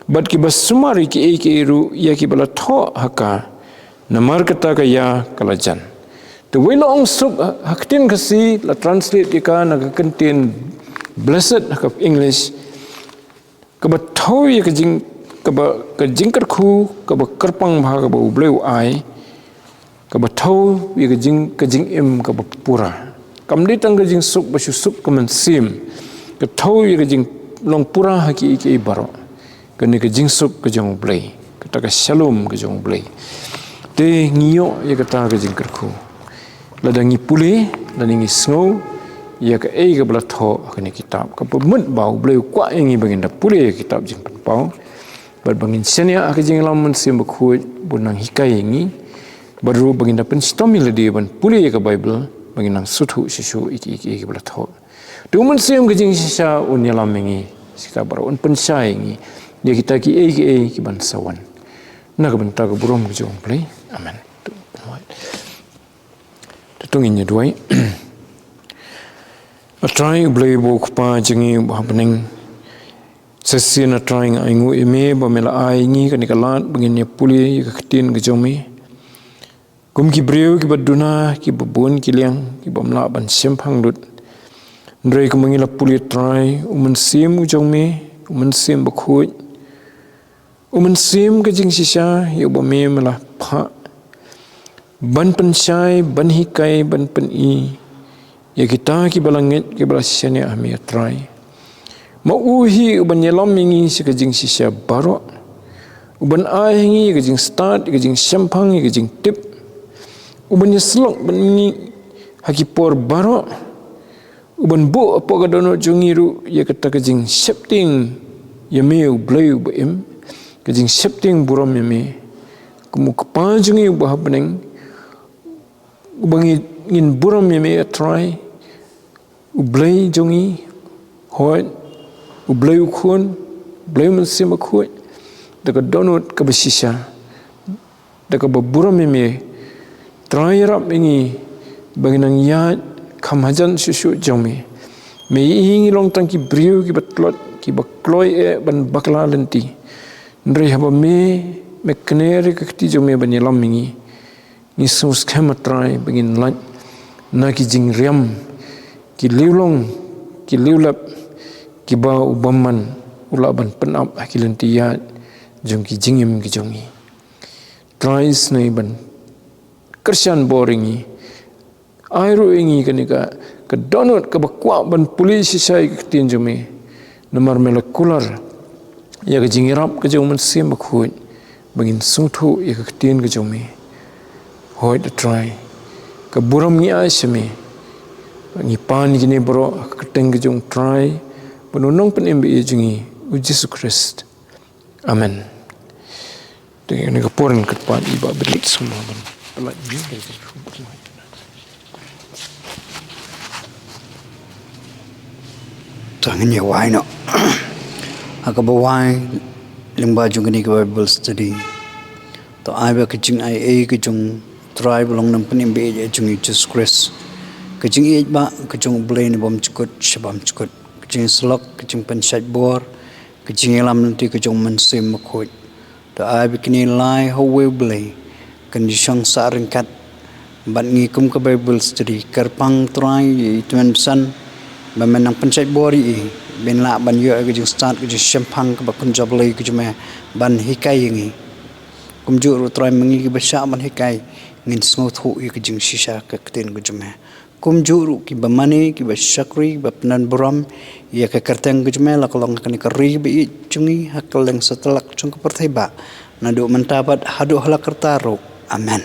bad kiba sumar ïa kiei kiei ruh ïa kiba la thoh ha ka, namar kata ka ïa ka la jan. Te wei la ong suk ha, ha ktien Khasi la translate ïa ka na ka kyntien blessed ha ka English. Kaba thew ïa ka jing, kaba, ka jingkyrkhu kaba kyrpang bha kaba U Blei u ai, kaba thew ïa ka jing, ka jingim kaba pura. Kam dei tang ka jingsuk ba shu suk ka mynsiem, ka thew ïa ka jinglong pura ha kiei kiei baroh. Kane ka jingsuk ka jong U Blei, kata ka shalom ka jong U Blei. Te ngi ïoh ïa kata ka jingkyrkhu lada ngi pule, lada ngi sngew ïa kaei kaba la thoh ha kane ka kitab. Kaba mut ba U Blei u kwah ïa ngi ba ngin da pule ïa ka kitab Jingpynpaw, bad ba ngin shaniah ha ka jingïalam U Mynsiem Bakhuid ba un nang hikai ïa ngi, bad ruh ba ngin da pynshitom ïa lade ban pule ïa ka Baibl, ba ngin nang sngewthuh shuh shuh ïa kiei kiei kiba la thoh. Te U Mynsiem ka jingshisha un ïalam ïa ngi, shisha baroh un pynshai ïa ngi ïa kita kiei kiei kiban sa wan. Na ka bynta ka burom ka jong U Blei. Amen. To ngin ïa duwai. A Trai U Blei uba u Kpa jong ngi uba ha bneng, sa shisien A Trai nga ainguh ïa me ba me la ai ïa ngi kane ka lad ba ngin ïa pule ïa ka ktien ka jong me. Kum ki briew kiba duna, kiba bun ki liang, kibym lah ban shemphang lut, hynrei kumba ngi la pule, Trai, U Mynsiem u jong me, U Mynsiem Bakhuid, U Mynsiem ka jingshisha ïa uba me me la phah ban pynshai, ban hikai, ban pyni ïa kita kiba la ngeit, kiba la shaniah ha me, A Trai. Ma u hi uban ïalam ïa ngi sha ka jingshisha baroh, uban ai ha ngi ïa ka jingstad, ïa ka jingshemphang, ïa ka jingtip, uban ïasyllok bad ngi ha ki por baroh, uban buh hapoh ka dohnud jong ngi ruh ïa kata ka jingsheptieng ïa me, U Blei uba im, ka jingsheptieng burom ïa me kum u Kpa jong ngi uba ha bneng, uba ngi, ngin burom ïa me, A Trai, U Blei jong ngi, hooid, U Blei u Khun, U Blei U Mynsiem Bakhuid, da ka dohnud kaba shisha, da kaba burom ïa me. Trai, ïarap ïa ngi ba ngin nang ïaid kham hajan shuh shuh jong me, Me i ngi long tang ki briew kiba tlot, kiba kloi eh ban bakla lynti. Hynrei haba me, me kner ïa ka kti jong me ban ïalam ïa ngi, ngi sngewskhem, A Trai, ba ngin lait na ki jingriam, ki liewlong, ki liewlep, kiba u bymman u lah ban pynap ha ki lynti ïaid jong ki jingim ki jong ngi. Trai, isynei ban kyrshan bor ïa ngi. Ai ruh ïa ngi kane ka, ka dohnud kaba kwah ban pule shisha ïa ka ktien jong me. Namar me la kular ïa ka jingïarap ka jong u Mynsiem Bakhuid ba ngin sngewthuh ïa ka ktien ka jong me. Hooid, A Trai, ka burom ngi ai sha me. Ngi pan ïa kine baroh ha ka kyrteng ka jong U Trai bad U Nongpynim ba ïeit jong ngi, U Jisu Khrist. Amen. Te ïa kane ka por ngan kyrpad ïa i Bah Brit Sngewbha ban pynlait ïa ngi. To ngin ïa wai noh. Ha kaba wai lyngba jong kane ka Bible study, to ai ba ka jingaiei ka jong U Trai ba long Nongpynim ba ïeit jong ngi, U Jisu Khrist, ka jingïeit ba ka jong U Blei Uba Bymjukut sha bymjukut, ka jingïasyllok, ka jingpynshait bor, ka jingïalam lynti ka jong U Mynsiem Bakhuid. To ai ba kine lai ha uwei U Blei kin ïashong sah ryngkat bad ngi kum ka Bible study. Kyrpang, Trai, ïa i tymmen basan ba men nang pynshait bor ïa i, ba in lah ban ïoh ïa ka jingstad, ka jingshemphang kaba kynja blei ka jong me ban hikai ïa ngi. Kumjuh ruh, Trai, ma ngi kiba shah ban hikai ngin sngewthuh ïa ka jingshisha ka ktien ka jong me. Kumjuh ruh kiba mane, kiba shakri, kiba pyndon burom ïa ka kyrteng ka jong me, la ka long ha kane ka ri ba ïeit jong ngi, ha kylleng satlak jong ka pyrthei bah, naduh mynta bad haduh hala karta ruh. Amen.